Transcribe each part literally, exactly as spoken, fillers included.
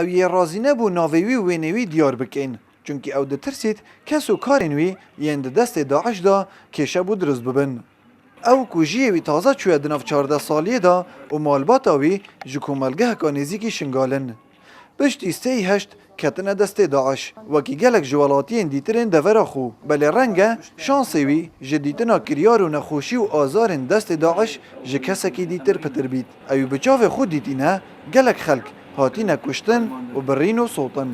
Ew yê razî nebû navê wî û wênê wî diyar bikin, çunkî ew ditirsît kes û karên wî yên di destê DAIŞ de kêşe bû dirust bibin. Ew ku jiyê wî taze çûye di nav çardeh saliyê de û malbata wî ji komelgeheka nêzîkî Şingal in. Piştî sê û heşt ketine destê DAIŞ, wekî gelek ji welatiyên dîtirên devera xwe. Belê reng e şansê wî ji dîtina kiryar û nexweşî û azarên destê DAIŞ ji kesekî dîtir pitir bît. Ew ê bi çavê xwe dîtîne gelek xelk hatîne kuştin û birîn û sotin.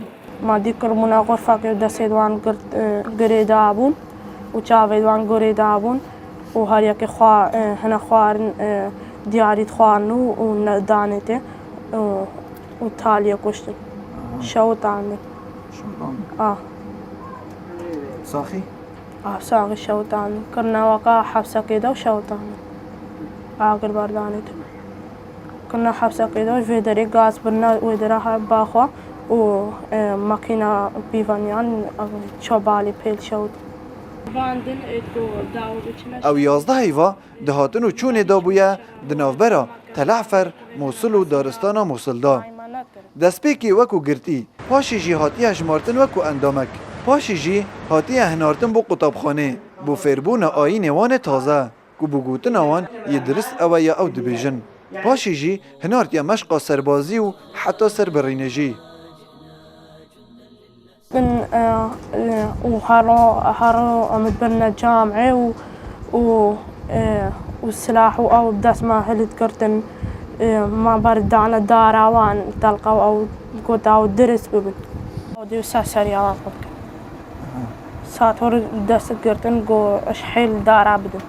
Ma dî kiribûna xurfekê û destê wan girt, e, girê dabûn û çavê wan gurê dabûn û her yekê xwa, e, hine xwarin, e, diyarî dixwarin û, û ne danê tê û, û taliyê kuştin. Aha. Şewitan. Şewitan. Ah. Saxî? Ah, saxî şewitan. Kirine weka hepsekê de û şewitan. Agir berdanê tê. Kirine hepsekê de û ji vê derê gaz birine wê dera her baxwe û, e, makîna pîvaniyan, e, çobalî pêl şewt. Vandin, e, ku daw biçine. Ew yazdeh heyva di hatin û çûnê de bûye di navbera Telahfer, Mosul û daristana Mosul de. Destpêkê wekû girtî, paşê jî hatiye hejmartin wekû endamek. Paşê jî hatiye hinartin bo qutabxanê, bo fêrbûna ayînê wan ê taze, ku bi gotina wan yê dirist ew e ya ew dibêjin. Paşê jî hinartiye meşqa serbazî û heta serbirînê jî. Min, e, e, û hero, hero em birine camê û, û, e, û silah û ew bi dest me hilît girtin, e, me berdane dara wan, telqa û ew got ew dirist bibin. Ew dê wisa seriya wan xwe bikin. Sator dest girtin, got ez hêl dara bidin.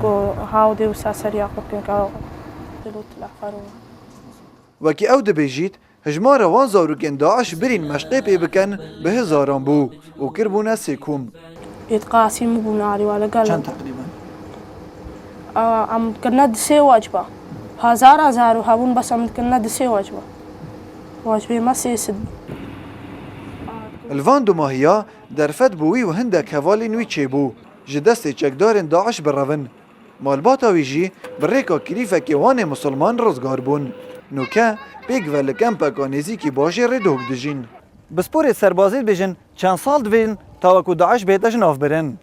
Got haw dê wisa seriya xwe bikin, ka dil û tila xwe ro. Wekî ew dibêjît, hijmara wan zarokên DAIŞ birîn meşqê pê bikin bi hizaran bû û kirbûne sê kom. Êt qasî min bûn alî wale gel. Çend teqrîben? A, em kirine di sê wecba. Hazara zarok hebûn bes em kirine di sê wecba. Wecbê me sê sed. Li van dumahiya derfet bo wî û hindek hevalên wî çêbû ji destê çekdarên DAIŞ birevin. Malbata wî jî bi rêka kilîfekê wan ê misilman rizgar bûn. Nûke pêk ve li kempeka nêzîkî bajêrê dihok dijîn. Pisporê serbazî dibêjin çend sal divên ta wekû DAIŞ bihête ji nav birin.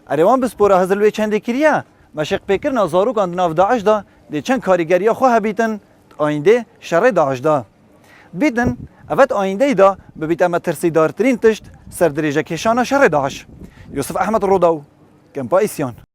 Erê, wan pispora hizir li wê çendê kiriye, meşqpêkirina zarokan di nav DAIŞ de dê çend karîgeriya xwe hebîtin di ayîndê şerê DAIŞ de. Dibîtin, evet ayîndeyê de bibîte metirsîdartirîn tişt ser dirêjekêşana şerê DAIŞ. Yusuf Ehmed Rodaw, Kempa Îsyan.